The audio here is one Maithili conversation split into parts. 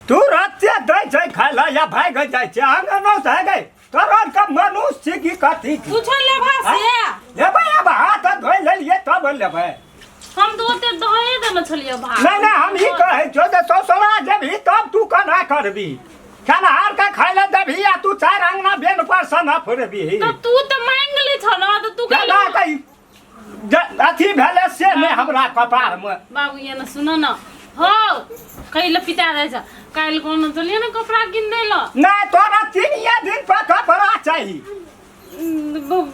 तू रत्ते दै छै खाय ला या भागि जाइ छै आंगनो से गई तोरा के मनुष्य छी की कथी छी पूछो लेबा से लेबै आब हाथ धोइ लेलियै तब लेबै। हम तो ओते दहे देने छलियै भात। नहीं नहीं, हम ई कहै छियौ जे ससुरा जेबही तब तू केना करबी? खेनहार के खाय ले देबही आ तू चारि अंगना बेन पर से न फुरबही? तो तू तो मांग ले छ न तो तू केना कही अथी भेलै से नहि हमरा कपारमे। बाबू ये न सुन न हो कैल पिता जाइ छ काल्हि कोनो चलिए न कपड़ा किन दै ल। नहीं, तोरा 3 दिन पर कपड़ा चाही।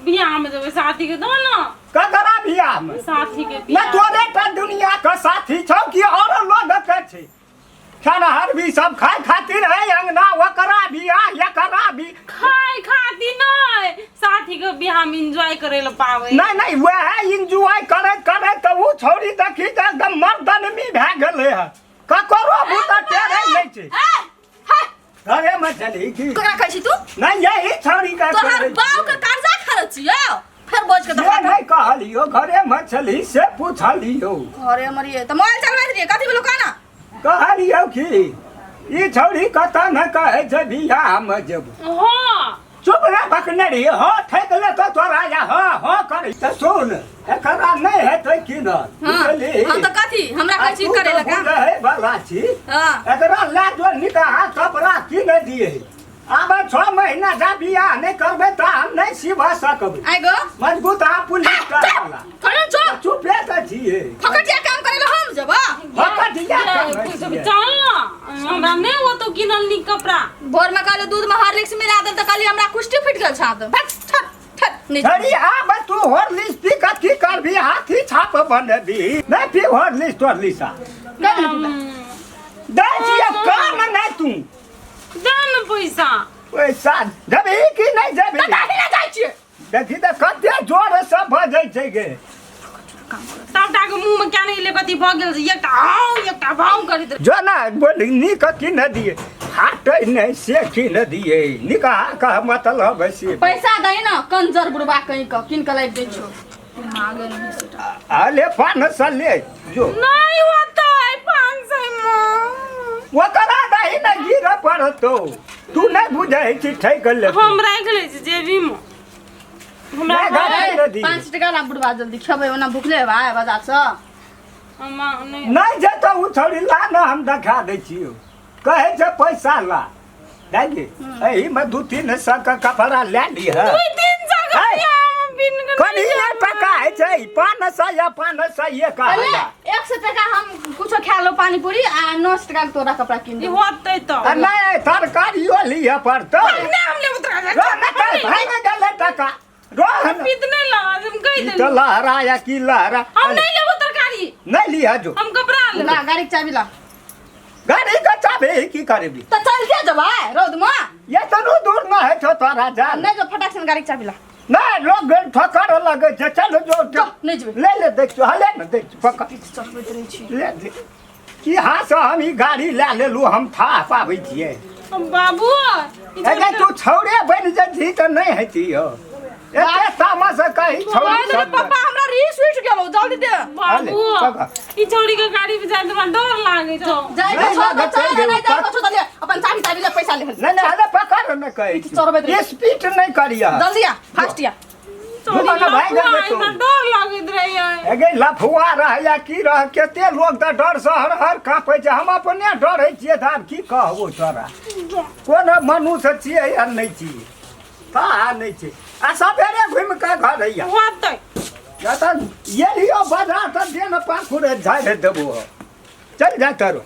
बियाह में जेबै साथी के दो न। ककरा बियाह में? साथी के न बियाह। तोरे पर दुनिया के साथी छौ कि और लोग के छै? खेनहार भी सब खाय खातिर है अंगना, ओकरा बियाह एकरा भी खाय खातिर नहीं, साथी के बियाह में एंजॉय करे ल पावे। नहीं नहीं, वह एंजॉय करैत करैत तऽ उ छौड़ी देखी तऽ एकदम मर्दनमी भए गेलै हँ, ककरो बूता टेरै नहि छै। घरे में चली की ककरा कहै छी तू? नहीं, यही छौड़ी का तोहर कहै बाप के कर्जा खा छियौ फेर बोझ के से देखा। नहीं कहलियो, घरे में चली से पूछलियो। घरे मरिए तऽ मोबाइल चलबैत रहिए, कथी भेलो काना? कहलियो कि ई छौड़ी कतऽ न कहै छै बियाह में जेबो। हाँ। चुप रे बकने रही हो, ठेक ले तो तोरा या हाँ हाँ कर तऽ सुन, एकरा नहीं हेतै कि न? हाँ। बुझलिही? हाँ तऽ कथी हमरा कहै छी आ तू करे तऽ लगा? बुझै वाला छी। हाँ। एकरा लए जो निकाह कपड़ा की नहि दिए, आब 6 महीना जा बियाह नहीं करबै तऽ हम नहीं सिबा सकबै। आइ गो मजबूत आ पुलिस वाला। करण चुप। चुपे तऽ छियै। फकटिया काम करे ला हम जेबा? फकटिया काम करै छियै। चल न, हमरा नहीं हो तो किनल नी कपड़ा। भोर में कहले दूध में हॉर्लिक्स मिला देल तऽ कहली हमरा कुष्टी फुटि गेल छाप दे। भक, ठट ठट नहीं। अरे आब तू हॉर्लिक्स पी कऽ की करबी? हाथी छाप बनबी? नहीं पी हॉर्लिक्स तोर्लिक्स आ दै छियै कान नहि तू। दे न पैसा। पैसा देबही कि नहीं देबही? तऽ दाही ना जाइ छियै। देखी तऽ कते जोर से बजै छै गे। सबटा के मुंह में क्या नहीं ले कथी भऽ गेल छै, एकटा आउ एकटा भाव करैत रहे। जो ना बोल नीक की न दिए हाटै नहि से की न दिए निकाह कह मतलब है से। पैसा दही न कंजर बुढ़बा कहीं क किन के लाबि दै छौ। मागे नहीं सेटा। अले 500 ले जो। नहीं होतै 500 में। ओकरा दही न गिर पड़तौ, तू नहीं बुझै छी ठैक ले। हम राखि लै छी जेबी में। हमरा नहि, गाड़ी नहि दी। 5 टका ला बुढ़बा जल्दी खेबै, ओना भुखले हेबै बाजार से। हम नहीं नहीं जेतौ उ छौड़ी ला न, हम देखा दै छियौ। कहै छै पैसा ला दाइ, एही में 2-3 सौ के कपड़ा ले लिह। 2-3 सौ के है। बियाह में बिन के कनी नहीं टका होइ छै 500 या 500 एक अरे हजार। 100 टका हम कुछो खा लो पानी पूरी आ 900 टका के तोरा कपड़ा किन ई देबो। होतै तऽ आ नहीं तरकारियो लिअ पड़तौ। नहि हम लेबो तोरा। रो न तऽ भागि गेलै टका रो न। पीत नहीं लगा हम कहि ई तऽ देली। लहरा या की लहरा। हम नहीं लेबो तरकारी। नहीं लिह जो। हम कपड़ा लेबो। ला गाड़ी के चाबी ला। गाड़ी के चाबी की करबी? तऽ चल के जेबै रौद में। ये तनु दूर न है छौ तोरा जान। नहीं जो फटाक से गाड़ी के चाबी ला। नहीं लोग गेल ठोकर लगै छै, चल जो। जो नहीं जेबै। ले ले देख हले न देख पकड़। पीठ चढ़बैत रहै छी। ले दे की हाँ से हम ई गाड़ी ले लेलू, हम था पाबै छियै। बाबू ई अरे तू छौड़े बनि जेतही तऽ नहि हेती हो, एते तामस कही छौड़ी अरे सब। पापा हमरा रीस उठि गेलौ, जल्दी दे। बाबू पकड़। ई छौड़ी के गाड़ी पे जाय हमरा डर लागै छौ। जाइ के नहीं, छौ तऽ नहीं, चल, चलि नहीं जाइ के गेलौ। छौ तऽ ले अपन चाबी ताबी ले पैसा ले। नहीं नहीं, हले पकड़ न कहै पीठ चढ़बैत रहै। स्पीड नहीं करिया। जल्दी आ फास्ट आ। छौड़ी घुमा ने भागि लफुआ, गेलै तू। हमरा डर लागैत रहैए। एगे लफुआ रह या की रह, कते लोग तऽ डर से हर हर काँपै छै, हम अपने डरै छियै तऽ आब की कहबो तोरा, कोन मनुष्य छियै या नहि छियै ता नहि छै आ सबेरे घुमि कऽ घर अइया। होतै। या तऽ एलियो बाजार तऽ देन पाखुर झाड़ि देबो, चलि जा तरो।